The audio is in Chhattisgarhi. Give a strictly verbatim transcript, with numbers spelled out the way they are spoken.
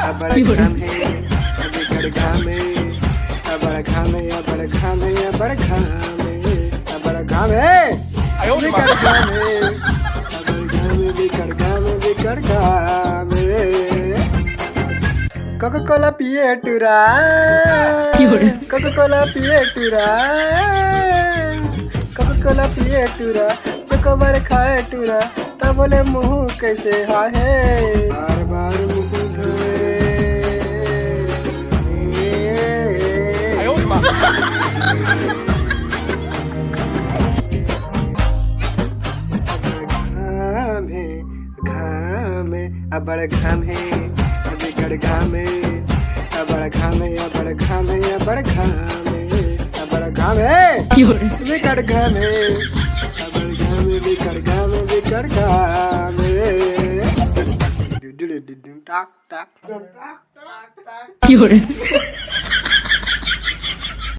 अबड़ घाम हे, बिकट घाम हे, अबड़ घाम हे, अबड़ घाम हे, अबड़ घाम हे, अबड़ घाम हे, बिकट घाम हे, अबड़ घाम हे, बिकट घाम हे, बिकट घाम हे। कोका कोला पिए टूरा, कोका कोला पिए टूरा, कोका कोला पिए टूरा, चोकोबार खाए टूरा, तब बोले मुंह कैसे हाहे। बार बार मुंह धोए। घाम हे, घाम हे, अबड़ घाम हे, बिकट घाम हे, अबड़ घाम हे, अबड़ घाम हे, अबड़ घाम हे, अबड़ घाम हे, बिकट घाम हे, अबड़ घाम हे, बिकट घाम हे, बिकट घाम हे। टाक, टाक, टाक, टाक।